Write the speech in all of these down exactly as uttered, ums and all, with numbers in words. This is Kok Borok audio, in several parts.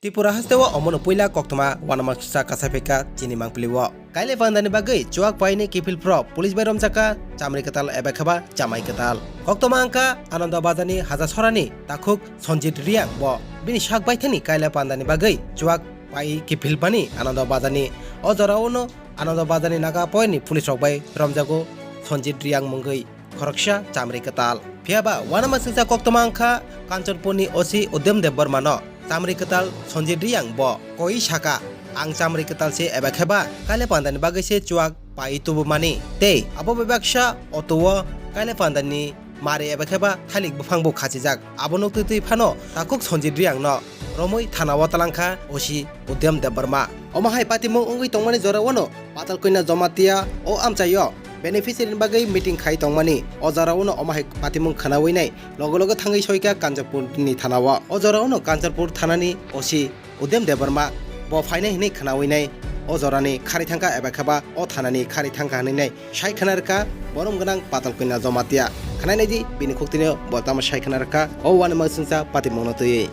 Tripura hasteo omono puila koktwma uanama kisa kasai phaikha chini mangpili o. Kailai pandani bagwi chuak paini kiphil phro police bai romjakha chamri kwtal eba kheba chamai kwtal. Koktwma wngkha Anando Bazarni Haja Sorani takhuk Sanjit Reang bo bini sak baithani kailai pandani bagwi chuak pai kiphil bani Anando Bazarni. O jorao no Anando Bazarni naga poini police rok bai romjago Sanjit Reang mungwi khoroksa chamri kwtal. Phiyaba uanama singsa koktwma wngkha Kanchanpurni O C Udayam Debbarmano chamri kwtal Sanjit Reang bo koi saka, "Ang chamri kwtal se eba kheba kailai pandani bagwi se chuak pai tubumani." Tei abo bai baksa auto o kailai pandani mari eba kheba thailik buphang bo khachijak. Abo nuktwi twi phano takhuk Sanjit Reang no romwi thana o talangkha O C Udayam Debbarma. Omo hai patimung wngwi tongmani jora wano Patalkoina Jamatia o amchaio beneficiary ni bagwi meeting khai tongmani. O jora wano omo hai patimung khwnawi nai logo logo thangwi soika Kanchanpur ni thana o. O jora wano Kanchanpur thana ni O C Udayam Debbarma bo phainai hinwi khwnawi nai o jorani khari thangkha eba kheba o thanani khari thangkha hinwi nai sai khwna rwkha borom gwnang Patalkoina Jamatia. Khwnai naidi bini khuktwino bo tamo sai khwna rwkha o uanama singsa patimungno twiwi.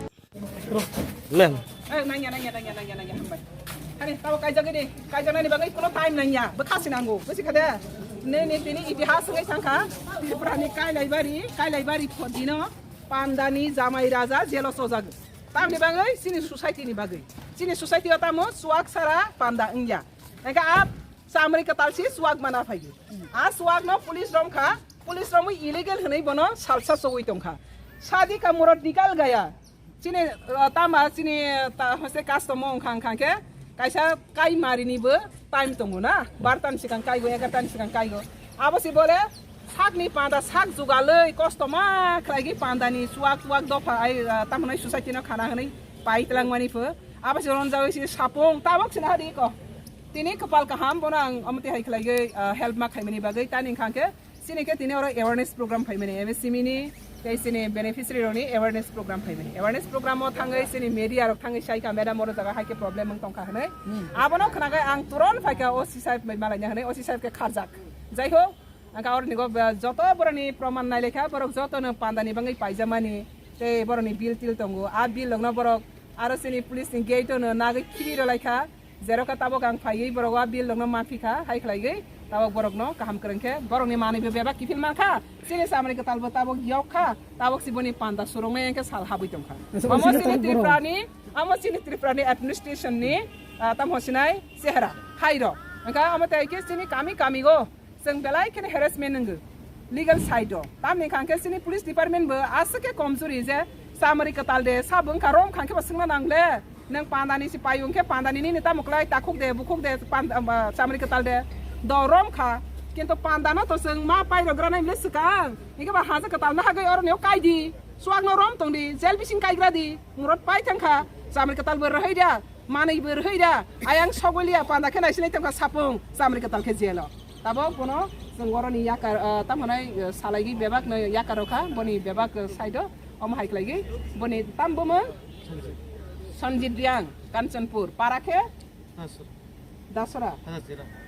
Ma'am. Eh, nangya, nangya, nangya, nangya, nangya, hambai. Hari, tabo kaijak ini, kaijaknani bagwi kuno time nangya, bwkha sinango, bwsi khade. Ne, ne, tini itihas wngwi thangkha, Tripurani Kailaibari, Kailaibari phodino, pandani jamai raja jelo sojak. Tamni bagwi chini society ni bagwi. Chini society o tamo chuak sara panda wngya. Engkha a chamri kwtal si chuak mana phaidi. A chuak no police romkha, police romwi illegal hwnwi bono salsa chogwi tongkha. Sadi ka murot nikal gaya. Chini, uh, tama chini, uh, ta, hose custom wngkha, wngkha khe kaisa kai marini bo time tongo na, barta ni swkang kaigo, egarta ni swkang kaigo. Abo si bole sakni panda sak jugalwi kosto ma khlaigwi pandani chuak chuak dopha ai, uh, tamo nai society no khana hwnwi pai twlangmani pho. Abo si ronjawi si sapung tabok sina hadi ko. Tini kwpal kaham bono ang omo tihai khlaigwi, uh, help ma khaimani bagwi tani wngkha khe. Chini khe tini oro awareness program phaimani, M S M E ni, tei chini beneficiary rokni awareness program phaimani. Awareness program o thangwi chini media rok thangwi saikha, "Madam, oro jaga hai khe problem wng tongkha," hwnwi. Hmm. Abono khnagai ang turon phaikha, "O C saheb bai malaina," hwnwi, O C saheb khe kharjak. Jai ho, ang khe oroni go, joto boroni proman nailaikha, borok jotono pandani bagwi paijamani, tei boroni bill til tongo. A bill rokno borok aro chini police ni gate o no nagwi khiri rwlaikha. Jeroka tabok ang phaiwi borok o bill rokno maphikha, hai khlaigwi tabok borokno kaham kwrwng khe borokni manwi bo bebak kiphil mankha, chini chamri kwtal bo tabok yok kha, tabok si boni panda surungnai hwnkhe sal habwi tongkha. Asa, omo asa, chini tabok borok. Tripura ni, omo chini Tripura ni administration ni, ah, tamo sinai chehra hai rok. Hwnkha omo tei khe chini kami kami go. Chwng belai kheno harassment wngo legal side o. Tamni hwnkha khe chini police department bo aswk khe komjuri je chamri kwtal de, sabo wngkha rom kha khe bo swngna nang le. Nwng pandani si paiyung khe pandani nini tamo kwlai takhuk de, bukhuk de, pand-, ah, chamri kwtal de. Do rom kha. Kintu pandano to chwng ma pairok granai le swkang. Hingke ba haja kwtal na hagwi oroni o kai di. Chuak no rom tong di, jail bising kaigra di. Murot pai thang kha. Chamri kwtal bo rwhai da. Manwi bo rwhai da, ayang sogwi liya panda khe naisinai tongkha sapung, chamri kwtal khe jelo. Tabok bono chwng oroni yakar, ah, tamo hwnai, ah, salaigwi bebak no yakar rokha, boni bebak, ah, side o, omo hai khlaigwi, boni tam bumung Sanjit Riang, Kanchanpur, para khe Dasra.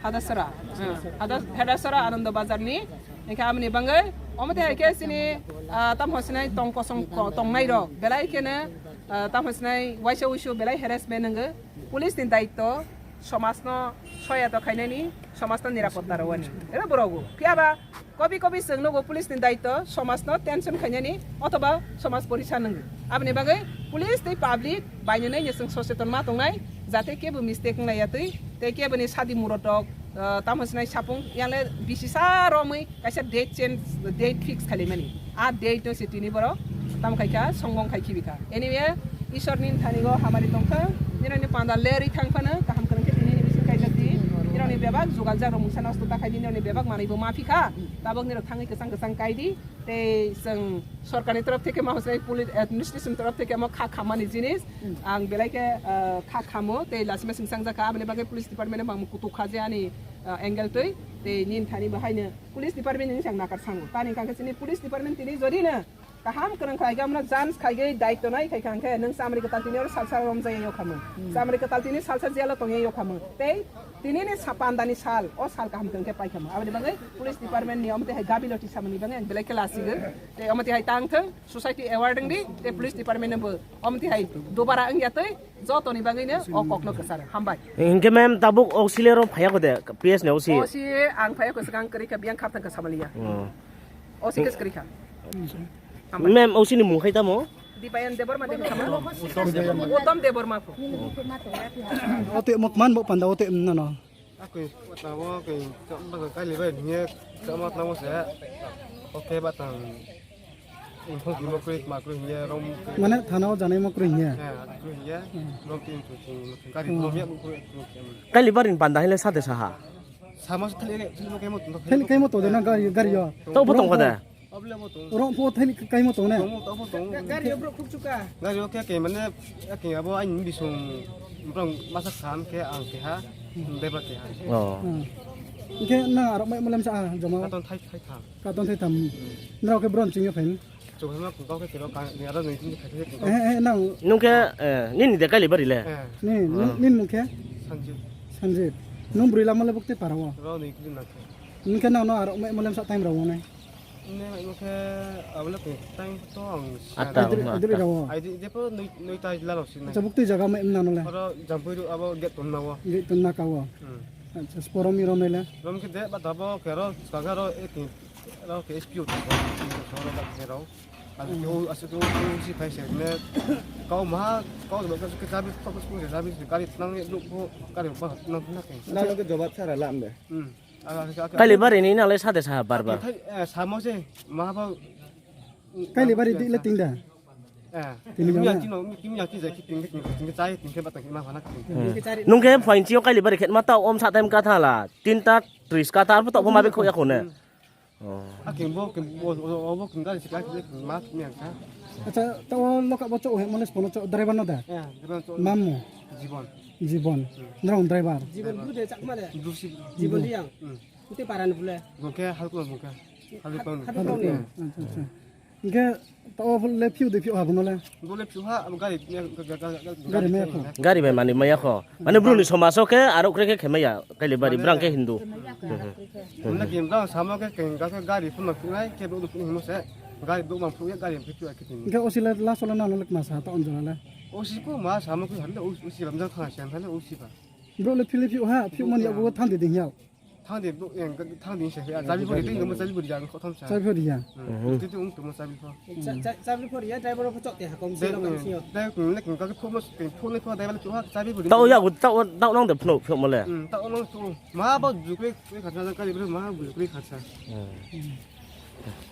Hadasra. Hadas-, Hadasra Anando Bazar ni. Hingke amoni bangwi, omo tei hai khe chini, ah, tamo sinai tong kosong ko-, tongnai rok. Belai kheno, ah, tamo sinai waisa wuisu belai harassment wngo. Police ni daitto somaj no soya to khainani, somaj no nirapotta rwani. Ero borogo. Phiya ba, Kobi kobi chwng nugo police ni daitto somaj no tension khainani othoba somaj porisa nwngo. Aboni bagwi police tei public bainani chwng soseton ma tongnai, jate kebo mistake wnglai ya twi, tei kebo ni sadi murot rok, ah, tamo sinai sapung yangle bisi sa romwi kaisa date change, date fix khailaimani. A date no se tini borok tamo khai kha, songbong khai khibi kha. Anyway, Isor ni thani go hamari tongkha, nini ni panda lerwi thang phano kaham kwrwng khe tini ni bising kaijak di, nini ni bebak jugal jak rok mungsa nosto ta khai di, nini ni bebak manwi bo ma phi kha. Tabok nirok thangwi kwchang kwchang kai di. Tei chwng sorkarni torof theke ma hwnse police administration torof theke mo kha khammani jinis. Hmm. Ang belai khe, ah, kha khammo tei lasima singsangjak kha. Aboni bagwi police department bangma kutuk kha je ani, ah, angle twi. Tei nini thani bo haino police department ni chang nakar sango. Tani hwnkha khe chini police department tini jodi no Kaham kwrwng khlaigwi amno judge khaigwi daityo nai khaikha hwnkhe nwng chamri kwtal tini oro salsa romjagwi yokhamung. Chamri kwtal tini salsa jailo tongwi yokhamung. Tei tinini sa-, pandani sal, o sal kaham kwrwng khe paikhamung. Aboni bagwi police department ni omo twi hai gabiloti samani bagwi ang belai khe lachigo. Tei omo twi hai tangthung, society award wngdi, tei police department no bo omo twi hai dubara wngya twi jotoni bagwino o kokno kwcharo. Hambai. Hinkhe ma'am tabuk O C le ro phaiya kho de, P S ni O C. O C ang phaiya kho swkang kwrwi kha biyang khapthang kha samaliya. Oh. O C case kwrwi kha. Ma'am, O C ni mung khai tamo? Dipayan Debbarma de kha. Uttam Debbarma pho. Ote mok man bo panda ote nano. Akoi tabo koi chama kali bai niye chama tamo se. Oke batang. Info gimo koi ma koi niye rom. Mane thana o janai mo koi niye. Ya, koi niye. Rom tin tu tu kari rom ya koi. Kali barin panda hile sate saha. Sama se thali thali mo kemo tu. Thali kemo to de na gari gari yo. To bo tong kho de. Oro pho thani kaimo tongnai. Tongo, tongo, tongo. Gari o bro khuk chuka. Gari o khe khe mane khe abo ani bisung bro masa khan khe ang khe ha deba khe ha. Oh. Hwnkhe nang arok mai mulam sa joma. Katon thai thai tham. Katon thai tham. Nrao khe bron chingyo phain. Chuma kung kau khe kero ka ni aro ni thai thai kung kau. Eh eh nang. Nung khe nini de kali bari le. Ni nini mung khe? Sanjib. Sanjib. Nung bwrwi lama le bukti para o. Ro ni kili na khe. Nung khe nang no arok mai mulam sa time rao nai. Nini hai mo khe abole khe time to ang Atta, atta. Idri rao. Ai di depo noi noi ta jila lo sin. Acha bukti jaga mai mna no le. Oro jampui ru abo get ton nawo. Get ton na kawo. Hmm. Acha sporo mi rom le. Rom khe de ba tabo kero sagaro ek ro ke S P O to. Soro da kero. Asu ke o asu ke o si phai se ne. Kau ma kau do ke jabi to ko jabi kari nang ye lu ko kari ba nang na ke. Na lo ke jawab sara lam de. Hmm. Kailibari ni nalai sade saha bar bar. Samo se maha ba. Kailibari di le tingda. Tini yang tino kimi yang tini zaki tingke tingke tingke chai tingke batang kima hana tingke. Nungke phain chio Kailibari khet mata om sa time katha la tinta tris kata arbo to ma be khoya khone. Aking bo king bo bo king gari sika king ma king yang ka. Acha to loka bo chok he mole spono chok driver no da. Mamu. Jibon. Jibon. Nrong driver. Jibon bu de chakma de. Jibon Riang. Ute paran bule. Bungke halko bungke. Halko. Halko ni. Acha acha. Hingke to le phiu de phiu ha bono le. Bole phiu ha abo gari. Gari me kho. Gari bai mani maya kho. Mane bruni somaso khe aro kre khe khemaya Kailibari brang khe Hindu. Mane kim brang samo khe keng ga gari phun ma phunai khe bo phun himo se. Gari bo ma phun gari phiu phiu khe tin. Hingke osile la solo na le ma sa to onjona le. Osi ko ma samo khe hande osi lamjang thana sian thale osi ba. Bro le phili phiu ha phiu man ya go thang de ding ya. Thang de bo yang thang de se ya jabi bo de mo jabi bo yang ko tham sa. Jabi bo ya. Ti ti ung tu mo jabi bo. Jabi bo ya driver ko chok te ha kom se lo kam sio. Dai ko le ko ko mo ko le ko dai ba ko jabi bo. Tao ya go tao tao nang de phno phno mo le. Tao nang tu ma ba ju ko ko kha sa ka ma bu ko kha sa.